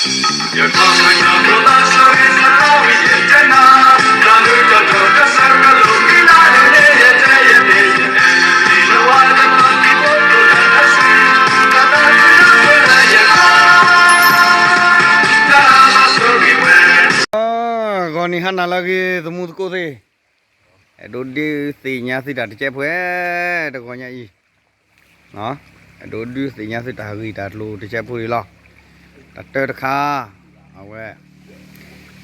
ဂီၤနံၤဟါနၤလၢအဂ့ၤ သမူသကိးသ့ၣ်, အဲၣ်ဒိးဒုးသ့ၣ်ညါသုတၢ်တကဲးဖိ တဂီၤညါအံၤ, အဲၣ်ဒိးဒုးသ့ၣ်ညါသုတၢ်ဂ့ၢ်တၢ်ကျိၤတကဲးဖိအံၤလီၤ. တၢ်တၢတခါ, အဝဲ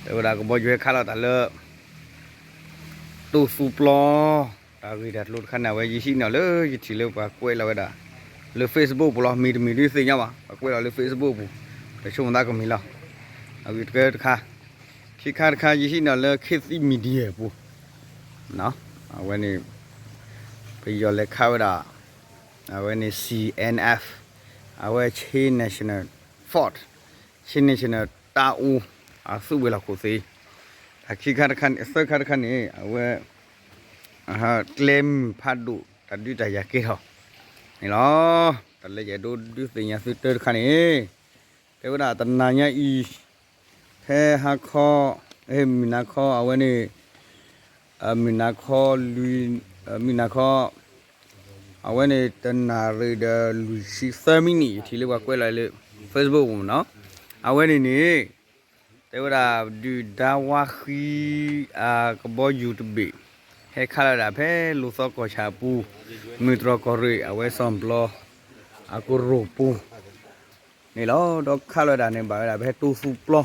တဲဝဲဒၣ်ကဘီယူၤဟဲခးလီၤတၢ်လၢ တိၢ်သူပျီ တၢ်ဂ့ၢ်တၢ်ကျိၤတခါန့ၣ် အဝဲယဟံးန့ၢ်လၢယထံၣ်လၢပှၤကွဲးလီၤဝဲဒၣ် လၢ Facebook ပူၤလီၤ. မ့ၢ်တမ့ၢ်ဒုးသ့ၣ်ညါဘၣ်, ပှၤကွဲးလီၤလၢ Facebook ပူၤ, တဆိကမိၣ်သးကမ့ၢ်လီၤ. အဂ့ၢ်တခါ, ခံခါတခါ ယဟံးန့ၢ်လၢ ခေတ်သစ် Media ပူၤ, အဝဲန့ၣ် ပယီၤလဲၤခးဝဲဒၣ် အဝဲန့ၣ် C N F, အဝဲ Chin National Force, Chin National တၢ်အူ အသုးဝဲၤလီၢ်ခိၣ်သ့ၣ်, တၢ်ခံခါတခါန့ၣ် သၢခါတခါန့ၣ် အဝဲ ကျဲမုၢ်ဖးဒိၣ် တၢ်ဒုးတၢ်ယၤကဲထီၣ်န့ၣ်လီၤ. တၢ်လၢယအဲၣ်ဒိးဒုးသ့ၣ်ညါသုတၢတခါန့ၣ် တဲဝဲဒၣ်တနၤညါအံၤ ဖဲဟါခီ မုၢ်နၤခီ အဝဲန့ၣ် မုၢ်နၤခီ လွံၢ် မုၢ်နၤခီ အဝဲန့ၣ် တနၣ်ရံၣ်ဒီးလွံၢ်ဆံသၢမံးနံး ယထံၣ်လၢပှၤကွဲးလီၤလၢ Facebook ပူၤမ့ၢ်နီၤ, အဝဲန့ၣ်န့ၣ် တဲဝဲဒၣ် ဒုၣ်ဒါဝါဃံ အကဘီယူၤတဘ့ၣ် ဟဲခးလီၤဒၣ်ဖဲလိာ်သီကီၢ်ဆၣ်အပူၤ မုၢ်တြီၢ်ကီၢ်ရ့ၣ် အဝဲစီၤပျီ အကရိၢ်ပူၤန့ၣ်လီၤ. ဒီးခးလီၤဒၣ်န့ၣ် ဘၣ်ဝဲဒၣ်ဖဲတိၢ်သူပျီ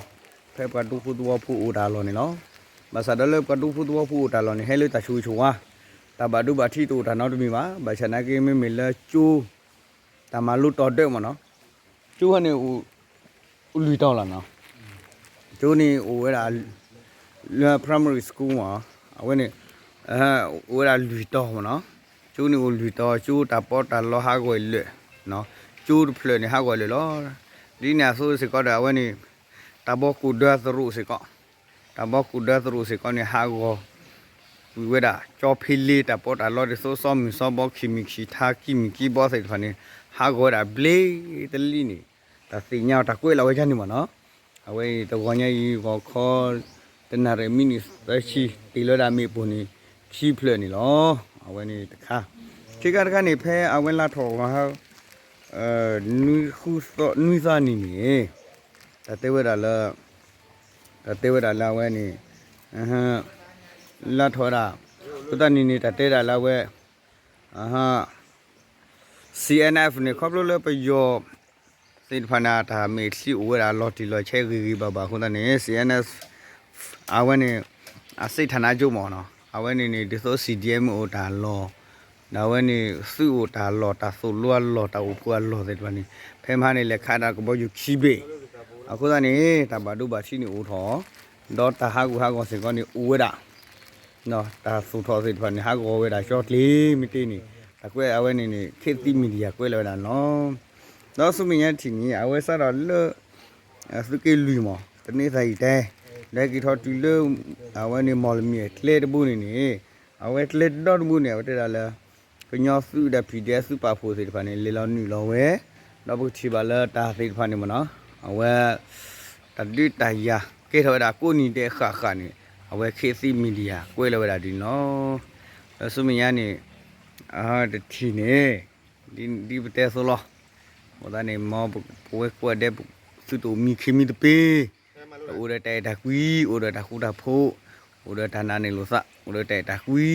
ဖဲပှၤဒူဖိသဝီဖိအိၣ်တၢ်အလီၢ်န့ၣ်လီၤ. ဘၣ်ဆၣ်ဒီးလၢပှၤဒူဖိသဝီဖိအိၣ်တၢ်အလီၢ်န့ၣ် ဟဲလၢတၢ်ဆိၣ်ဂ့ၤဆိၣ်ဝါ တၢ်ဘၣ်ဒိဘၣ်ထံးတအိၣ်တၢ်နီတမံၤဘၣ်. ဘၣ်ဆၣ်နာ်က့ မ့မ့ၢ်လၢကၠိ တၢ်မၤလိတီၤဒၢမ့ၢ်နီၤ, ကၠိဟဲန့ၣ် အိၣ်လွံၢ်တီၤလီၤနီၤ. ကၠိန့ၣ်အိၣ်ဝဲဒၣ် လၢ primary school မ့ၢ် အဝဲန့ၣ် အိၣ်ဝဲဒၣ်လွံၢ်တီၤမ့ၢ်နီၤ. ကၠိန့ၣ်အိၣ်လွံၢ်တီၤ, ကၠိတၢ်ပီးတၢ်လီဟးဂီၤအံၤလၢာ်, ကၠိတဖျၢၣ်န့ၣ် ဟးဂီၤအံၤလၢာ်လီၤ. ဒ်န့ၣ်အသိးစ့ၢ်ကီးဒီး အဝဲန့ၣ် တၢ်ဘီကူၣ်ဒၢသရူးစ့ၢ်ကီး တၢ်ဘီကူၣ်ဒၢသရူးစ့ၢ်ကီးန့ၣ် ဟးဂီၤကွံာ်ဝဲဒၣ် ကၠီဖ့လ့ တၢ်ပီးတၢ်လီဒ်သိး စီၤမုၢ်စီၤဘီ ခံမုၢ်ခံထါ ကံၢ်မုၢ်ကံဘီသ့ၣ်တဖၣ်န့ၣ် ဟးဂီၤဝဲဒၣ်ဘျ့တလံန့ၣ် တၢ်သ့ၣ်ညါအီၤတၢ်ကွဲးလီၤဝဲဒၣ်န့ၣ်မ့ၢ်နီၤ. အဝဲအံၤတဂီၤညါအံၤ ဂီၤခီ တနၣ်ရံၣ်မံးနံးသၢဆံ တ့ၢ်လီၤဝဲဒၣ်မ့ၣ်ပိၢ်န့ၣ် ခံဖျၢၣ်န့ၣ်လီၤ. အဝဲန့ၣ်တခါ, ခံခါတခါန့ၣ် ဖဲအဝဲလါထီၣ် နွံသီနံၤန့ၣ် တၢ်တဲဝဲဒၣ်လၢ တၢ်တဲဝဲဒၣ်လၢအဝဲန့ၣ် လါထီၣ်ဝဲဒၣ် အဃိသတးန့ၣ်န့ၣ် တၢ်တဲဒၣ်လၢအဝဲ C N F န့ၣ် ခီဖျိလၢပယီၤသ့ၣ်တဖၣ်န့ၣ် တၢ်မဲာ်ချံအိၣ်ဝဲဒၣ်လီၤတံၢ်လီၤဆဲးဂ့ၤဂ့ၤဘၣ်ဘၣ်အဃိသတးန့ၣ် C N F အဝဲန့ၣ် အစ့ၣ်ထၣ်နါကၠိမ့ၢ်နီၤ, အဝဲန့ၣ်န့ၣ် ဒ်သိး C D M အိၣ်တၢ်လီၢ် ဒီးအဝဲန့ၣ် သုးအိၣ်တၢ်လီၢ် တၢ်သိၣ်လိအလီၢ် တၢ်အိၣ်ဖှိၣ်အလီၢ်သ့ၣ်တဖၣ်န့ၣ် ဖဲမဟါန့ၣ် လဲၤခးဒၣ်ကဘီယူၤခံဘ့ၣ်, အဃိသတးန့ၣ် တၢ်ဘၣ်ဒိဘၣ်ထံးန့ၣ်အိၣ်ထီၣ်, ဒီးတၢ်ဟးဂူာ်ဟးဂီၤစ့ၢ်ကီးန့ၣ်အိၣ်ဝဲဒၣ် တၢ်သူၣ်ထီၣ်သ့ၣ်တဖၣ်န့ၣ် ဟးဂီၤဝဲဒၣ်ကၠီကျ့မ့ၢ်တ့ၢ်န့ၣ် တၢ်ကွဲးအဝဲန့ၣ်န့ၣ် ခေတ်သစ် Media ကွဲးလီၤဝဲဒၣ်န့ၣ်လီၤ. ဒီးဆူမဲာ်ညါတထံၣ်န့ၣ် အဝဲစးထီၣ်လၢ သုးက့လွံၢ်မး တန့သးအံၤတဲ ဒီးဟဲက့ၤထီၣ်တုၤလၢ အဝဲန့ၣ် မီၢ်လမံၤအကျဲတဘိန့ၣ်န့ၣ် အဝဲကျဲတဒီတဘိန့ၣ် အဝဲတဲဒၣ်လၢ ကညီသုးဒီး P D F သုးပာ်ဖှိၣ်သ့ၣ်တဖၣ်န့ၣ် လဲၤလီၤနုာ်လီၤဝဲ, ဒီးပကထံၣ်ဘၣ်လၢတၢ်သ့ၣ်တဖၣ်န့ၣ်မ့ၢ်နီၤ အဝဲ တၢ်ဒုးတၢ်ယၤကဲထီၣ်ဝဲဒၣ်ကိးနံၤဒဲးဃၣ်ဃၣ်န့ၣ် အဝဲ ခေတ်သစ် Media ကွဲးလီၤဝဲဒၣ်ဒ်န့ၣ်လီၤ. ဒီးဆူမဲာ်ညါန့ၣ် တထံၣ်န့ၣ် ဒ်ပတဲအသိးလီၤ. အဃိသတးန့ၣ် မ်ပဝဲကိးဂၤဒဲး သုတအိၣ်မံခ့မံတပ့ၤ, အိၣ်ဒီးတၢ်အဲၣ်တၢ်ကွံ, အိၣ်ဒီးတၢ်ဃူတၢ်ဖိး, အိၣ်ဒီးတၢ်နာ်န့ၢ်လိာ်သး, အိၣ်ဒီးတၢ်အဲၣ်တၢ်ကွံ,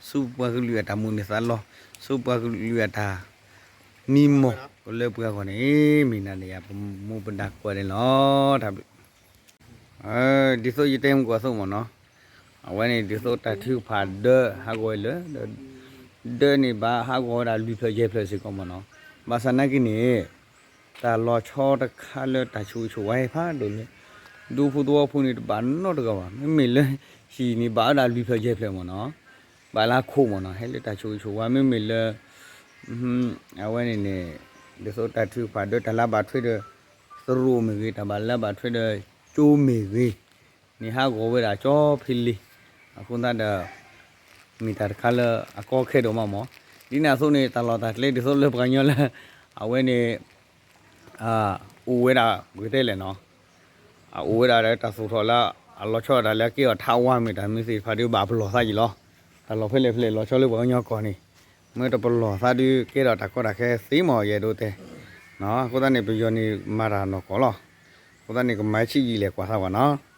ဆူပှၤကလုာ်အတၢ်မိၣ်န့ၢ်သးလီ, ဆူပှၤကလုာ်အတၢ်မံမီၢ်လၢပှၤဂီၢ်န့ၣ် မ့ၢ်နၤဒီးယၤ ပမူပဒါကိးဂၤဒဲးလီၤ. ဒ်သိးယတဲမုၢ်ကီၢ်သိးမ့ၢ်နီၤ, အဝဲန့ၣ်ဒ်သိးတၢ်ထုကဖၣ်ဒၢဟးဂီၤဝဲလၢ ဒၢန့ၣ်ဘၣ်ဟးဂီၤဝဲဒၣ်လွံၢ်ဖျၢၣ်ယဲၢ်ဖျၢၣ်စ့ၢ်ကီးမ့ၢ်နီၤ, ဘၣ်ဆၣ်နာ်က့န့ၣ် တၢ်လီၤဆီတခါလၢတၢ်ဆိၣ်ဂ့ၤဆိၣ်ဝါဟဲဖးဒိၣ်လၢ ဒူဖိသဝီဖိန့ၣ်တဘၣ်နီတဂၤဘၣ်, မ့မ့ၢ်လၢဟံၣ်န့ၣ်ဘၣ်ဝဲဒၣ်လွံၢ်ဖျၢၣ်ယဲၢ်ဖျၢၣ်မ့ၢ်နီၤ, ဘၣ်လၢခိၣ်မ့ၢ်နီၤ, ဟဲလၢတၢ်ဆိၣ်ဂ့ၤဆိၣ်ဝါ မ့မ့ၢ်လၢ အဝဲန့ၣ်န့ၣ် ဒ်သိးတၢ်ထုကဖၣ်ဒၢတၢ်လၢဘၣ်ထွဲဒီး သရူးမ့ၢ်ဂ့ၤ, တၢ်ဘၣ်လၢဘၣ်ထွဲဒီးကၠိမ့ၢ်ဂ့ၤန့ၣ် ဟးဂီၤဝဲဒၣ်ကၠီဖ့လ့ၣ်, အဃိသတးဒီး မ့ၢ်တၢ်တခါလၢအကီခဲဒိၣ်မးမ့ၢ်, ဒ်န့ၣ်အသိးန့ၣ် တၢ်လီၢ်တၢ်ကျဲဒ်သိးလၢပှၤကညီလၢ အဝဲန့ၣ် အိၣ်ဝဲဒၣ်ပကတဲလဲၣ်နီၤ, အအိၣ်ဝဲဒၣ်ဒီးတၢ်သူၣ်ထီၣ်လၢ အလီၤဆီဒၣ်တၢ်လၢအကဲထီၣ်ထးဝါမ့ၢ်တၢ်မ့ၢ်သ့ၣ်တဖၣ်ဒီး ဘၣ်ပလီၢ်သးယံာ်လီၤ. တၢ်လီၢ်ဖဲလဲၣ်ဖဲလဲၣ်လီၤဆီလၢပှၤကညီကီၢ်န့ၣ် မ့ၢ်တပလီၢ်သးဒီးကဲထီၣ်တၢ်ကီတၢ်ခဲသ့မး ယအဲၣ်ဒိးတဲ. အဃိသတးန့ၣ် ပယီၤန့ၣ်မၤတၢ်နီၢ်ကီၢ်လီၤ. အဃိသတးန့ၣ် ကမၤဆံးယံာ်လဲၣ်ကွၢ်သးကွၢ်နီၤ.